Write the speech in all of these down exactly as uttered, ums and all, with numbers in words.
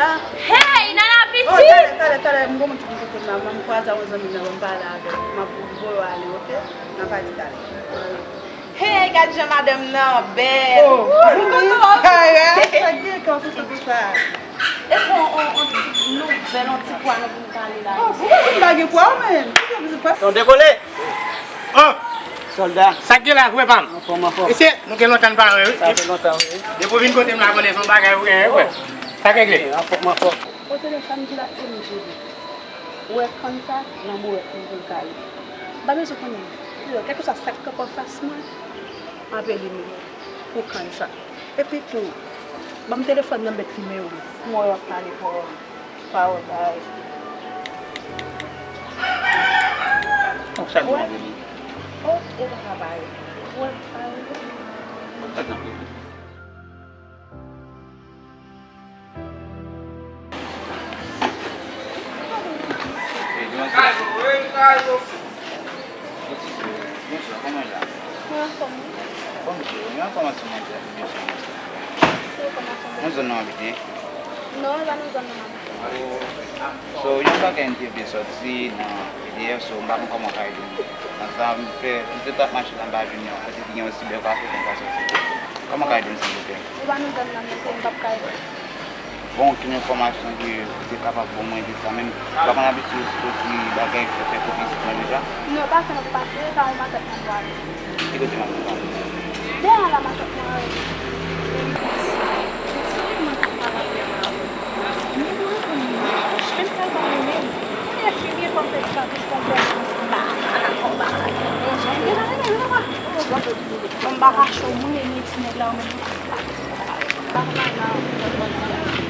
Hey, Nana pitit! Oh, talè, talè, talè, m gon moun ki kote m la, m kwaze ak yon zanmi m nan, ban m pale avè l. M ap voye w ale, oke? N a pale talè. Hey, gad jan madanm nan bèl! Oh, Wouhou! Sa gen kè w sou sa? E bon, on, on ti nouvèl, on ti pwa nou vin pale la. Oh, poukò tout bagay pwa w menm? Poukò tout pwa? Nou dekole? Oh! Sòlda. Sa k gen la, frè pa m? Anfòm, anfòm. Mesye, nou gen lontan n pa wè, wi. Sa fè lontan, wi. Depi w vin kote m la, konnen se yon bagay ou genyen, frè. Sa k regle? Anfòm, anfòm. Otelefòn ki la M J D. Ou wè kann sa, lanmou wè m vin kale. M pa bezwen konnen. Kèlkeswa sa k kanpe anfas mwen, m ape li menm pou kann sa. Epi tou, ban m telefòn nan, m met nimewo l. M wè w ap pale pawòl, pawòl bay. Ou sa gen anvi li? Oh, e pa ka pale. Ou wè pale. Sa k anvi li? Hey, demoiselle. Bonswa, kòman w ye la? Mwen anfòm, wi. Kòman w ye? Yon enfòmasyon mwen te ap bezwen. Ki enfòmasyon? Nan zòn nan w abite? Non, e pa nan zòn nan m abite. So, yon bagay m te vle sòti nan videyo, so, m pa konn kòman w ka ede m. Nan sa, m fè, m te t ap mache la, m pa vini, kote ki gen yon sibè kafe pou m ka sòti. Kòman w ka ede m, silvouplè? Ou pa nan zòn nan, men m p ap ka ede w. Bon, okenn enfòmasyon ke ou te kapab ban mwen de sa menm? Ou pa konn abitye soti bagay pou fè piblisite mwen deja? Non, pa fè nan pase, pa yon makèt nan pwale. Ki kote makèt la? Dèyè la makèt mwen. Mwen konn mwen, mwen konn mwen. Mwen konn mwen. Mwen konn mwen. Mwen konn mwen. Mwen konn mwen. Mwen konn mwen. Mwen pa ka cho moun e ni ti nèg la ou menm.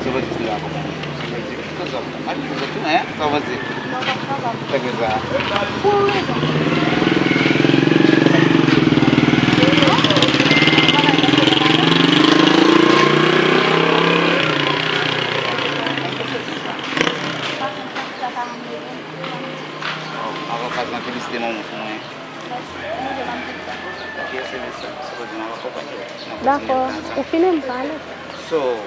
Sa vle di se la kòman? Sa vle di, sa, sa, m ap di w tou, hein? Sa vle di. Non, pa sa, pa. Sa vle di sa. Pou rezon. Avoka, felisite manman pou mwen. Dakò, ou fini m pale. So, m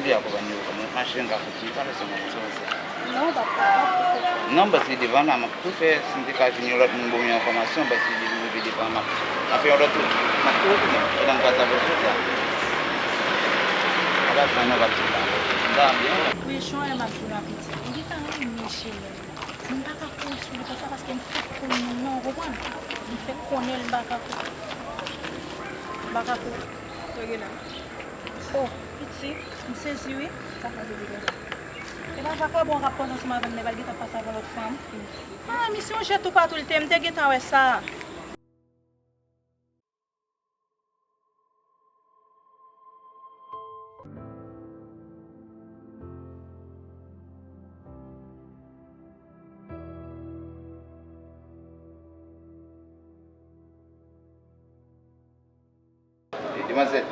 vle akonpanye w kòman mache, m ka kontinye pale sèlman, sa w panse? Non, w p ap kapab, poukisa? Non, paske devan la, m ap tou fè, si m te ka jwenn yon lòt moun ban m yon enfòmasyon, paske depi m rive devan, m ap, m ap fè yon lòt wout, m ap tou retounen, pandan m pase avèk zòt la. Apa sa, non, pa di sa. M ta byen. Presyon, m ap di w la, pitit. M gentan renmen cheri. M pa ka kouri sou li konsa paske m fèk konn moun nan, ou konprann? M fèk konnen l, m pa ka kouri. M pa ka kouri. Rete la. Oh, piti, m sezi wi. Sa fè sezi konsa? E pa vakabon k ap pòze ansanm avè m, men pa l gentan pase avè lòt fanm. Ah, misye yon jèt toupatou li te ye, m te gentan wè sa. Demwazèl.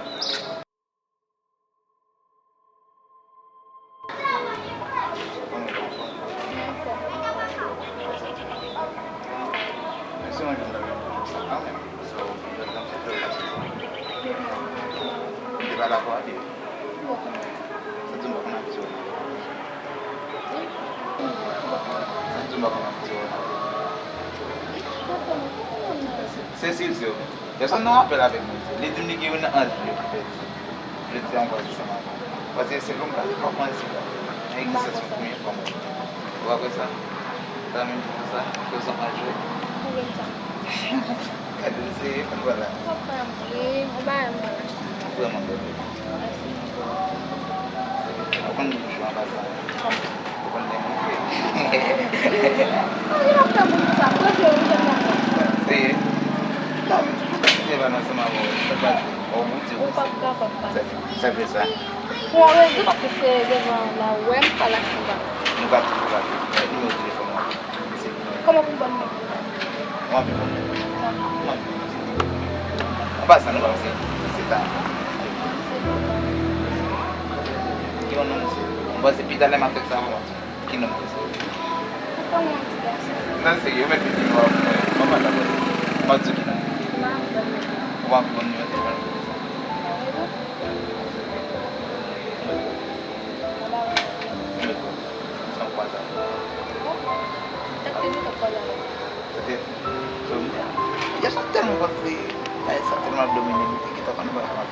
Se Silvio. Pèsonn nan apèl avèk mwen. Li di m li gen youn nan anj li yo ki pèdi. Jodi a m kwaze ansanm avè w. Paske se lòm la, pa pran sida. Nan egzistans yon premye fwa mwen. Ou pa kwè sa? Sa menm ki konsa, ke w se yon anj vre. Ou menm sa. Gade m serye, konn vwala. Ou pa fè m ri, ou pa renmen m. Vrèman bèl. Mèsi. Ou konn bouch ou an pasan. Ou konn gen moun vre. Ou gen ap fè moun sa, mwen se ou jèn gason. Serye? Non, men tout moun ki te ba nan ansanm avè w, sa pa di. Ou p ap kapab pa. Sa, sa vle sa. Pou yon rezon, paske se devan la ou wè m pale ak Silva. Nou ka toujou pale. Nimewo telefòn ou an. Kòman pou m ba w nimewo telefòn? Ou anvi konn? Wi. Ou anvi konn? An pasan, nou pa se, se ta. Ki yon non misye? Mwen panse pi talè m ap tèt sa pou mwen. Ki non misye? Ou pa yon ti gason. Non, serye, ou mèt mete yo a mwen. Mwen pa ta konn. M ap di w ki non. M ap ba w nimewo telefòn. Ou anvi konn? Ou anvi konn? Ou anvi konn? Ou anvi konn?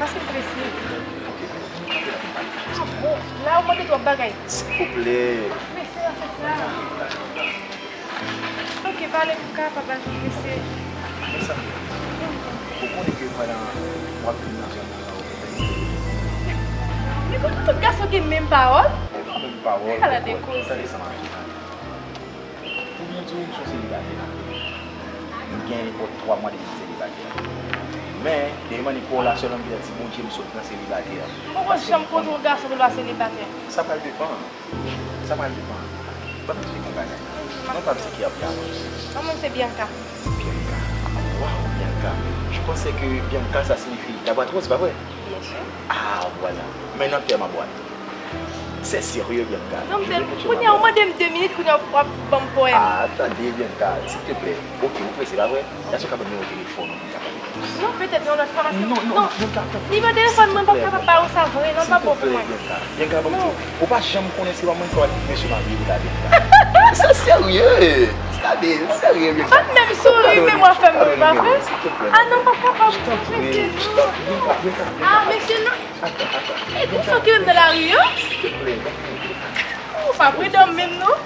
paske m prese. Ah bon, la ou mande twòp bagay. Silvouplè. Mesye, se sa. Ok, pale pou kapab al pou mesye. Mezanmi, ou konnen ke pandan w ap vin nan zòn nan, ou gen... Men kote tout gason gen menm pawòl? E pa menm pawòl. Ala de koze. Tande sa m ap di w. Pou byen di w, m se yon selibatè. M gen nenpòt twa mwa depi m selibatè. Men, depi m annik wè w la, sèlman m gen ti Bondye m sot nan selibatè. M poko janm konnen yon gason ki pa selibatè. Sa pral depann. Sa pral depann. Ban m eksplike yon bagay. Non pa m se ki ap di avan. Non, mwen se Bianca. Bianca. Waw, Bianca. Je pensais que Bianca, ça signifie la boîte rose, pa vre? Bien sûr. Ah, voilà. Men nan tèm a bwat. C'est sérieux, Bianca. Non, m te, kounye a ou mande m de minit, kounye a w ap ban m powèm. Ah, tande, Bianca, s'il te plaît. Ok, ou prese, pa vre? Èske w ka ban m nimewo telefòn ou pou m ka pale? Non, petèt yon lòt fwa, paske... Non, non, non, Bianca, tanpri. Nimewo telefòn mwen pa kapab ba ou sa vre, non, pa bon pou mwen. Bianca, ban m di w, ou pa janm konnen se pa mwen ki ap mesye marye ou la, Bianca. Se serye. Gade, serye, Bianca. Pa t menm souri, men mwen fè m ri, pa vre? Ah non, pa kapab. Ah, mesye, non. E pou sa ki menm nan lari an? Ou pa pridan menm, non?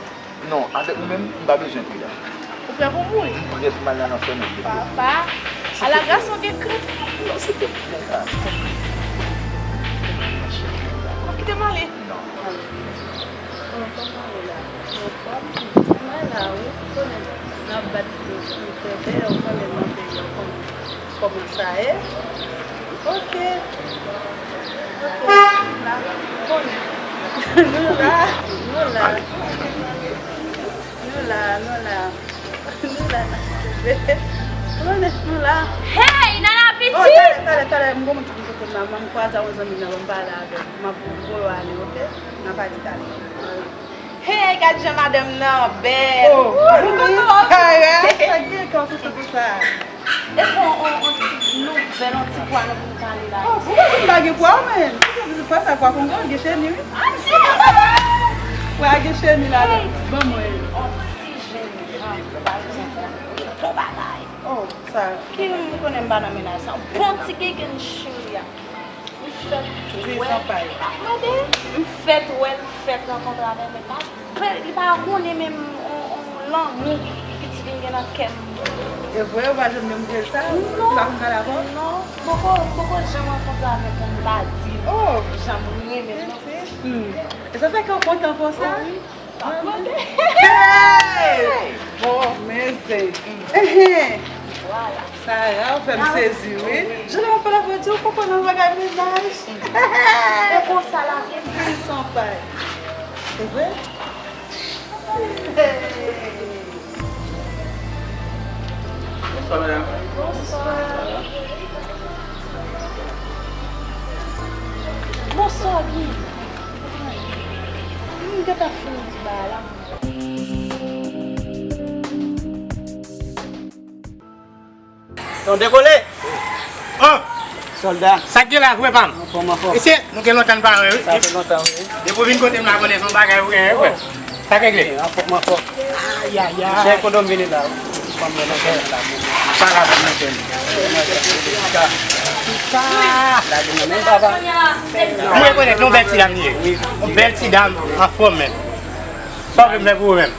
Non, avèk ou menm, m pa bezwen pridan. Ou prè pou mouri? M prè pou m al nan lanfè menm. Papa, ala gason gen krent. Non, se te Bianca. Bebe, ou konnen nan peyi an kòman, kòman sa ye. Ok. Ok, nou la, ou konnen. Nou la, nou la. Nou la, nou la. Nou la, bebe. Ou konnen, nou la. Hey, Nana pitit! Oh, talè, talè, talè, m gon moun ki vin kote m la, m kwaze ak yon zanmi nan, ban m pale avè l. M ap voye w ale, ok? N a pale talè. Hey, gad jan madanm nan bèl. Oh, wi. Koko. Kara, sa gen kò sou koko sa. Eske on, on, on ti nouvèl, on ti pwa nou pou n pale la? Oh, poukò pou n pa gen pwa, men? Poukò pou n pa sa pwa kongo, gen cheni, wi. Ah, cheni! Pwa gen cheni ladan. Hey, ban mwen. On ti jenn jan, pa egzanp, bon bagay. Oh, sa. Ki m konnen m pa nan mennaj sa. Bon ti gegen cheri a. M fèk wè l, m fèk rankontre avè l, men pa, li pa konnen menm on, on lanmou pitit li m gen nan kè m. E vre, ou pa janm menm di l sa? Non. Li pa konn pale avè w? Non, m poko, m poko janm rankontre avèk yon m pa di l jan m renmen l, non. Hmm. E sa fè kè w kontan konsa? Wi. Hey! Bon, men se. Vwala. Sara, ou fè m sezi, wi. Jan w ap pale avè w, di w konprann nan bagay mennaj. E konsa lavi. Pil san pay. Se vre? Bonswa, medam. Bonswa. Bonswa, Guy. M gentan fin di bagay la. Nou dekole? Oh! Sòlda. Sa k gen la, frè pa m? Anfòm, anfòm. Mesye, nou gen lontan n pa wè, wi. Sa fè lontan, wi. Depi w vin kote m la, konnen se yon bagay ou genyen, frè. Sa k regle? Anfòm, anfòm. Ayayay. Chè Kodom vini la, wi. Ti fanm nan nan kè la. Sa ka fè nan kè m. Chita. Chita. Lage nan men papa. M rekonèt, yon bèl ti dam li ye. Yon bèl ti dam, anfòm menm. Sa w vle m fè pou ou menm?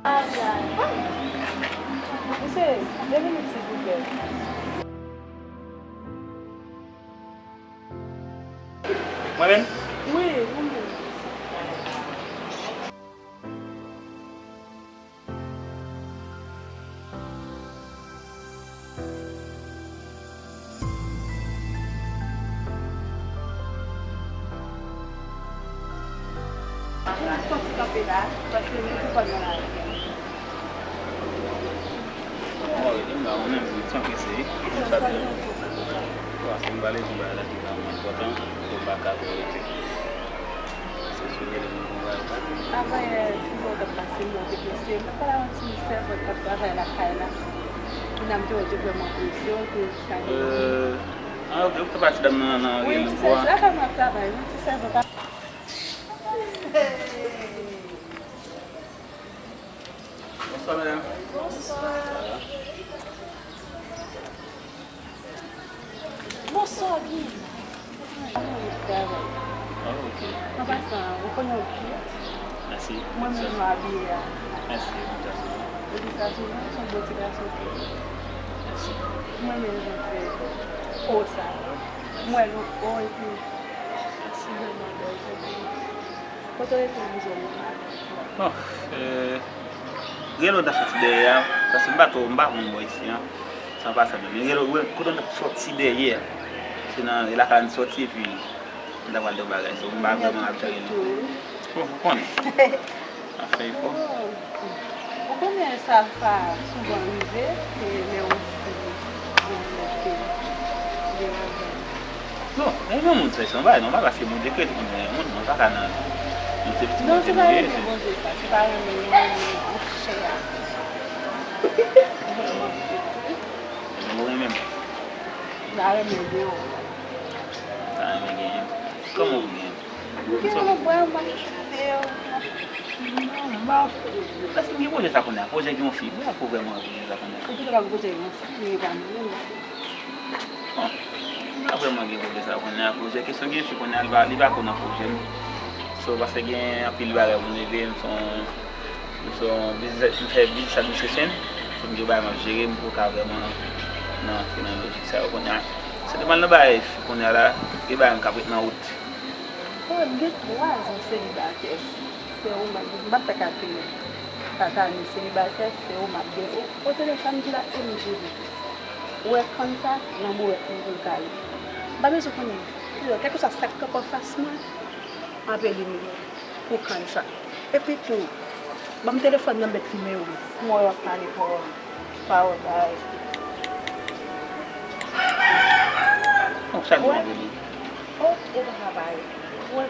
Ay, ay. Mesye, de minit, silvouplè. Mwen menm? Wi, mwen menm. Mwen soti kanpe la, paske mwen te konn nan lari. Mwen rete m la, mwen menm, mwen sanprese, wi. Mwen sanprese. Paske m pale di bagay la ki vrèman enpòtan, pou m pa ka rete. Se sou rele m pou m pale. Avan yè, si mwen t ap pase, mwen te prese. Mwen pale yon ti sèvant k ap travay lakay la. Kounya m te wè te vrèman prese, ok, sa gen. Euh, ah, ok, ou te pati dam nan, nan rele m pou a. Wi, ti sèvant, lakay mwen ap travay, wi, ti sèvant ap. Bonswa, medam. Bonswa. Bonswa, Guy. Mwen travay. Ah, ok. An pasan, ou konnen w byen. Mèsi. Mwen menm jan abiye a. Mèsi, mèsi. Epi sa, se yon bon ti gason. Mèsi. Mwen menm jan fè o sa. Mwen wè l o epi. Mèsi. Li vrèman bèl, se byen. Kote w rete nan zòn nan? Bon, euh, rele w nan soti dèyè a, paske m pa twò, m pa konn bò isi a. San pa sa menm. Men rele w, kote w nan soti dèyè a. Se nan, e lakay an soti epi m ta pral di w bagay. So, m pa vrèman ap tande nou. Bon, ou konnen. Ap fè efò. Ou konnen sa pa souvan rive, e lè yon fi gen yon lòt ke li renmen. Non, renmen moun se yon bagay nòmal, paske Bondye kreye tout moun renmen moun, mwen pa ka nan, nou se pitit Bondye nou ye. Non, se pa renmen Bondye sa, se pa renmen, renmen nan chè a. Vrèman vre. Ou renmen m? M ta renmen deyò. M ta renmen genyen. Kòman ou genyen? Ou genyen lòt bwa, m ap chouchoute yo. Non, m pa, èske m gen pwojè sa kounye a? Pwojè gen yon fi. M pa ko vrèman gen pwojè sa kounye a. Ou pito pa gen pwojè gen yon fi, men pa mwen menm. Bon, m pa vrèman gen pwojè sa kounye a. Pwojè kesyon gen fi kounye a, li pa, li pa ko nan pwojè m. So, paske gen anpil bagay pou m leve, m se yon, m se yon business, m fè business administration. So, m gen bagay m ap jere, m poko ka vrèman nan antre nan lojik sa yo kounye a. Se te m al nan bagay fi kounye a la, gen bagay m k ap ret nan wout. Mwen, m gen twa zan selibatè. Se ou m ap, m p ap fè kalkil. Tata nou selibatè, se ou m ap gen. Ou, ou tande sa m di la, e m jere. Ou wè kann sa, lanmou wè pou l kale. M pa bezwen konnen. Kèlkeswa sa k kanpe anfas mwen, m ap elimine pou kann sa. Epi tou, ban m telefòn nan, met nimewo. M wè w ap pale pawòl, pawòl bay. Donk, chak jou w ap rele. Oh, ou pa ka pale. Ou wè.